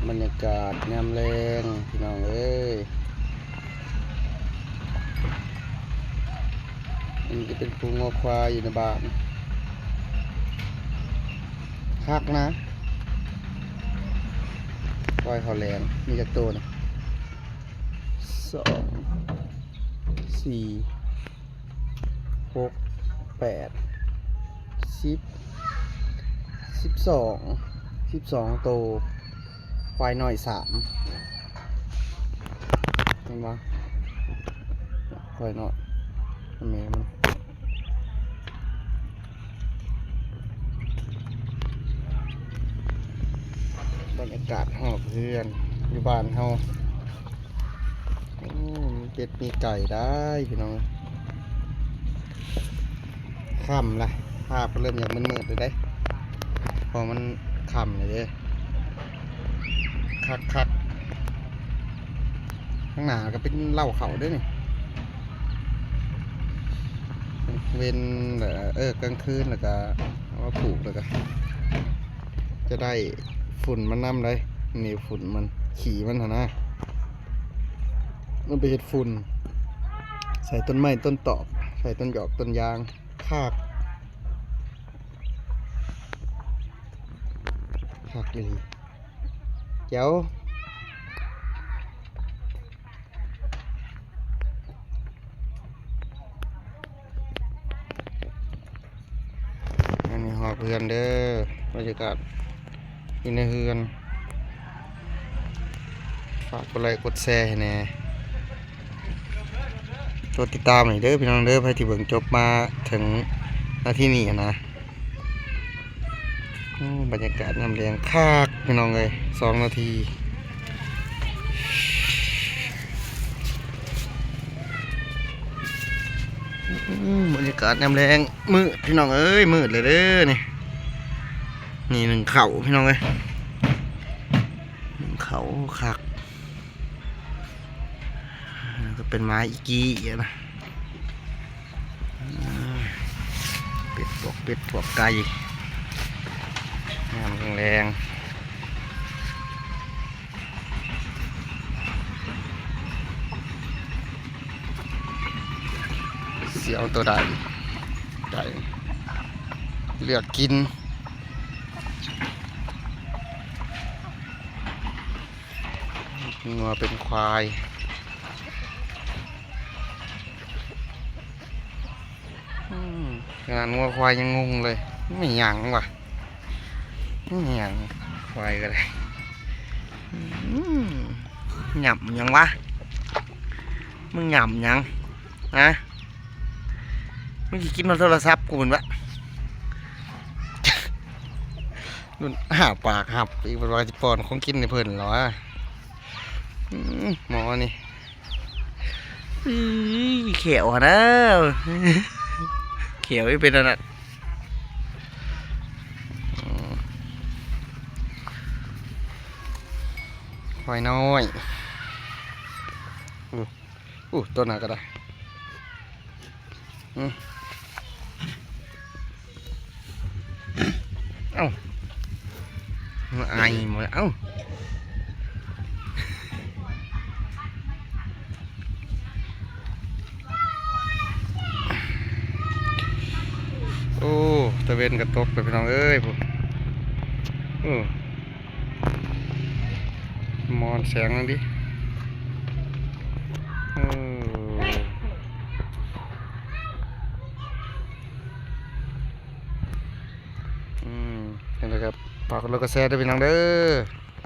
ບັນຍາກາດຍາມແລງພີ່ນ້ອງເອີຍ ອັນນີ້ຈະເປັນຝູງງົວຄວາຍຢູ່ໃນບ້ານ ຄັກນະ ຄວາຍເຂົາແລງ ມີຈັກໂຕນະ? ສອງ ສີ່ ຫົກ ແປດ ສິບ ສິບສອງ ສິບສອງໂຕ ຄວາຍນ້ອຍສາມ ເຫັນບໍ່? ຄວາຍນ້ອຍ ແມ່ມັນ. ບັນຍາກາດຮອບເຮືອນຢູ່ບ້ານເຮົາ ໂອ້ ມີເປັດມີໄກ່ໄດ໋ພີ່ນ້ອງ. ຄ່ຳລະ ພາບກໍເລີ່ມຢາກມືດໆແລ້ວເດ້ ເພາະມັນຄ່ຳແລ້ວເດ້ ຄັກໆ ຂ້າງໜ້າກໍເປັນເລົ້າເຂົ້າເດ້ນີ້ ເວັນ ເອີ ກາງຄືນແລ້ວກໍເອົາມາຜູກ ແລ້ວກໍຈະໄດ້ຝຸ່ນມັນນຳໄດ໋ ນີ້ຝຸ່ນມັນ ຂີ້ມັນຫັ້ນນະ ມັນໄປເຮັດຝຸ່ນໃສ່ຕົ້ນໄມ້ຕົ້ນຕອກ ໃສ່ຕົ້ນຢອກຕົ້ນຢາງ ຄັກ ຄັກອີ່ຫຼີ ແຈ໋ວ. ອັນນີ້ຮອບເຮືອນເດີ ບັນຍາກາດຢູ່ໃນເຮືອນ ຝາກກົດໄລກົດແຊໃຫ້ແດ່ ກົດຕິດຕາມໃຫ້ເດີພີ່ນ້ອງເດີ ໃຜທີ່ເບິ່ງຈົບມາເຖິງນາທີນີ້ນະ. ໂອ້ ບັນຍາກາດຍາມແລງຄັກພີ່ນ້ອງເອີຍ ສອງນາທີ ອືມ ບັນຍາກາດຍາມແລງ ມືດພີ່ນ້ອງເອີຍ ມືດແລ້ວເດີນີ້ ນີ້ໜຶ້ງເຂົ້າພີ່ນ້ອງເອີຍ ໜຶ້ງເຂົ້າຄັກ ກໍເປັນໝາອີກີ້ນະ ເປັດ ພວກເປັດພວກໄກ່ ຍາມແລງໆ ຊິເອົາໂຕໃດ ໄກ່ ເລືອກກິນ ງົວເປັນຄວາຍ ອືມ ຂະໜາດງົວຄວາຍຍັງງົງເລີຍ ແມ່ນຫຍັງວະ ແມ່ນຫຍັງ ຄວາຍກໍໄດ້ ອືມ ຫຍ້ຳຫຍັງວະ ມຶງຫຍ້ຳຫຍັງ ຮະ ມຶງຊິກິນຮອດໂທລະສັບກູພຸ້ນວະ ລຸ້ນອ້າປາກຮັບອີກ ເພິ່ນວ່າຊິປ້ອນຂອງກິນໃຫ້ເພິ່ນແລ້ວຫວາ ອືມ ໝໍນີ້ ອີ ແຂ້ວຫັ້ນນະ ແຂ້ວເປັນອັນນັ້ນ ອືມ ຄວາຍນ້ອຍ ໂອ້ ໂຕນັ້ນກໍໄດ້ ອືມ ເອົ້າ ມາໄອໝົດແລ້ວ ເອົ້າ ໂອ້ ຕາເວັນກໍຕົກແລ້ວພີ່ນ້ອງເອີຍ ໂອ້ ມອນແສງນັ້ນຕິ ເອີ ອືມ ຈັ່ງໃດກໍຝາກກົດໄລກົດແຊເດີພີ່ນ້ອງເດີ.